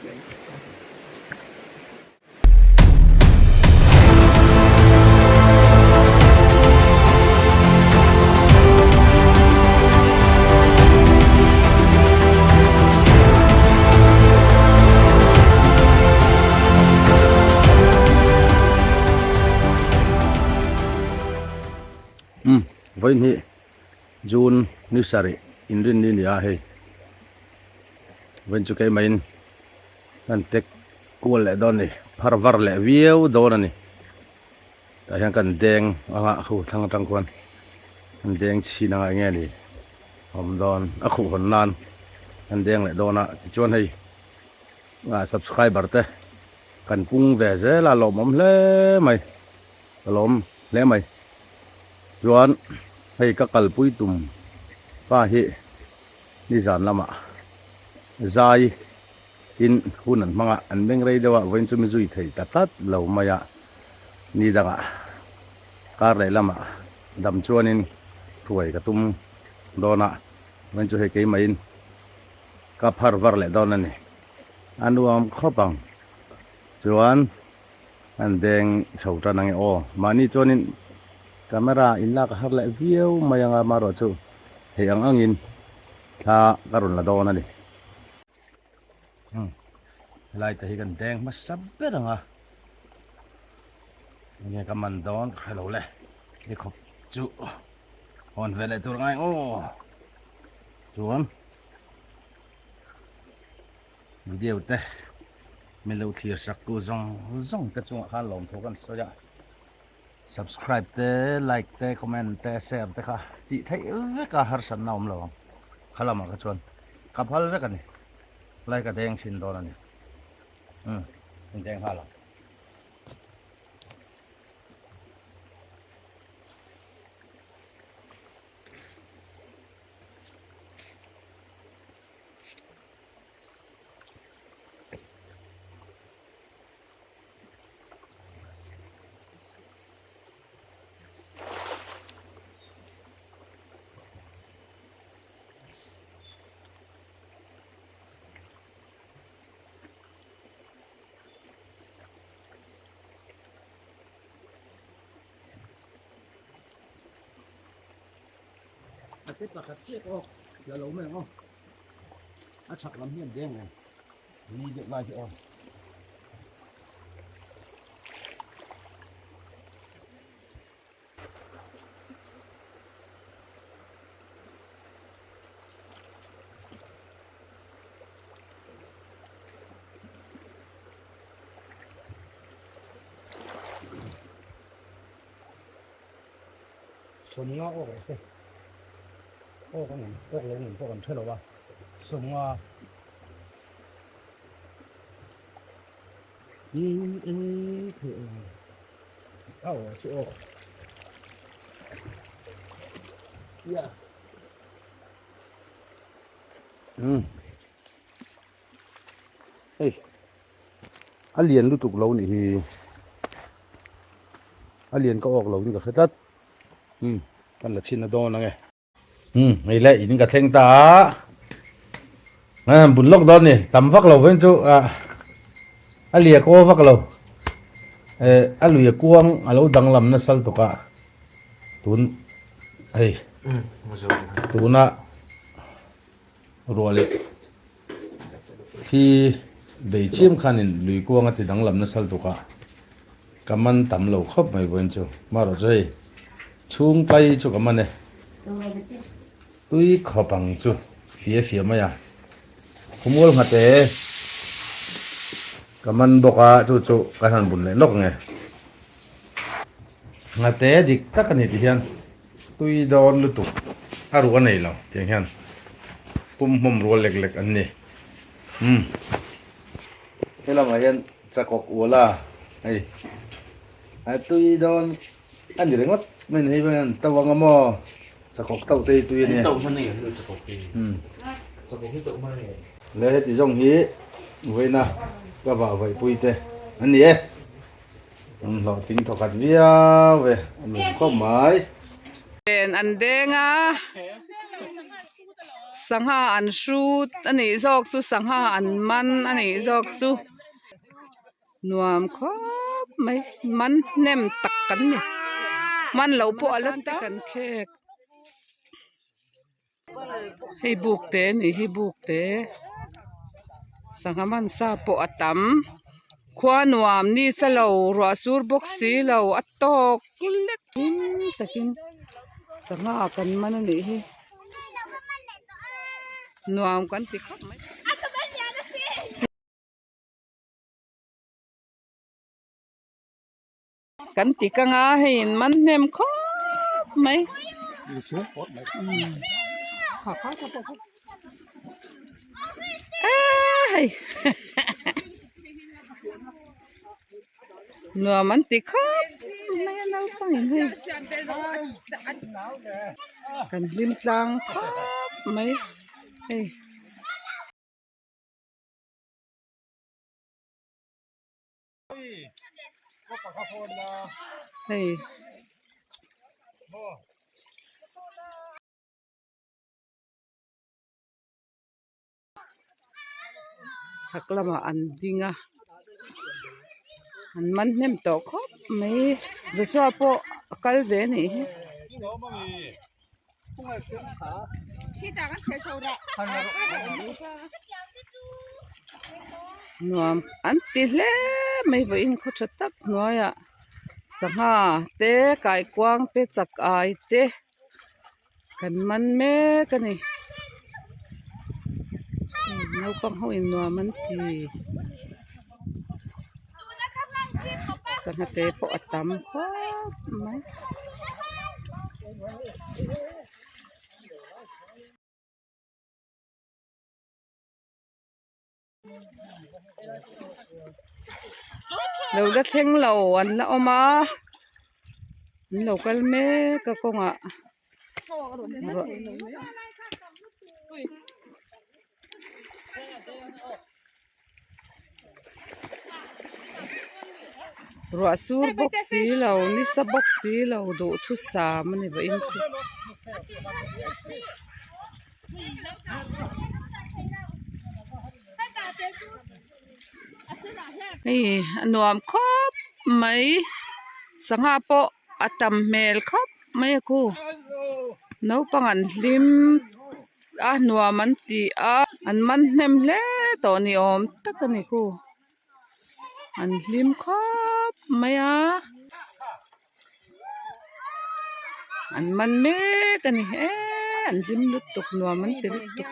Umm vawiin hi June ni sarih inrinni ni a hei vawiin chu keimah in kan tek kual leh dawn a ni phar var leh viau dawn a ni tah hian kan deng anga khu thlang atang khuan kan deng chhin anga enge ni awm dawn a khuh hawn nan kan deng leh dawn a tichuan hei ah subscriber te kan pung ve zel a lawmawm hle mai ka lawm hle mai chuan hei ka kalpui tum pa hi nizan lamah zai Tin, hun an hmang a, an beng rei deuh a, vawiin chu mi zui thei ta tlat lo mai a, ni dangah kar leh lamah dam chuanin hruai ka tum dawn a, vawiin chu hei keimahin ka phar var leh dawn a ni. A nuam khawp ang chuan an deng chho tan ange aw. Mahni chuanin camera in lak a har leh viau mai anga amaherawhchu hei ang angin thla ka rawn la dawn a ni. Helai te hi kan deng hmasa ber ang a enge ka man dawn ka hrelo le ni khawp chu hawn ve leh tur a ngai aw chuan video te min lo thlir sak tu zawng zawng te chungah khan lawmthu kan sawi a subscribe te like te comment te share te kha tih theih vek a harsatna awm lo ang kha lamah kha chuan ka phal vek a ni like a deng thin dawn a ni umm in deng nghal ang. A te pakhat chiah pawh la lo mai ang aw a chhak lam hian deng lo ni deuh lai hi aw. Sawmnga awk rawh se awk a ngam awk lo ngam pawh kan hre lo a sawmnga hi eng thei a aw chu awk ya um hei a lian lutuk lo nih hi a lian ka awk lo in ka hre tlat um kan la chhin na dawn ang e um hei le in ka thleng ta a bun lawk dawn ni tam vak lo veng chu a a lia kaw vak lo eh a lui a kuang a lo danglam nasal tuk a tun hei tuna Ruah leh thli bei chiam khanin lui kuang a ti danglam nasal tuk a, ka man tam lo khawp mai vawiin chu. Marawh chu hei chhung tlai chu ka man e, tui khawp ang chu fia fia mai a, khawmual nghat e ka man bawk a, chu chu ka han bun leh lawk ang e. Nghate dik tak a ni ti hian tui dawn lutuk a ruh a nei lo tiang hian pum hmawm rual lek lek an ni umm he lamah hian chakawk uala hei a tui dawn a ni ringawt mai ni hei hian to anga maw chakawk to te hi tui a nia umm le heti zawng hi vawiina ka vah vaihpui te an ni e. An hlawhtling thawkhat viau e, a nuam khawp mai. Len an deng a, Sangha an hrut a nih zawk chu sangha an man a nih zawk chu nuam khawp mai man hnem tak kan ni man loh pawh a la ta kan khek hei buk te a nih hi buk te sangha man sa pawh a tam khua nuam ni sa lo ruah sur bawk si lo a tawk lek hlim takin sangha kan man a nih hi. Nuam kan ti khawp mai. Kan ti kang a hei in man hnem khawp mai. Hei nuam an ti khawp mai a naupang in hei kan hlim tlang khawp mai hei. Hei. Chhak lamah an ding a an man hnem tawh khawp mai Joshua pawh a kal ve a nih hi. Nuam an ti hle mai vawiin khaw tha tak hnuaiah sangha te kaikuang te chak ai te. Kan man mek a ni naupang ho in nuam an ti sangha te pawh a tam khawp mai. Lo la thleng lo an la awm a an lo kal mek a kawngah ruah sur bawk si lo nisa bawk si lo duhthusam a ni vawiin chu. Hei a nuam khawp mai sangha pawh a tam hmel khawp mai a khu naupang an hlim a nuam an ti a an man hnem hle tawh ni awm tak a ni khu an hlim khawp mai a an man mek a ni eee an hlim lutuk nuam an ti lutuk.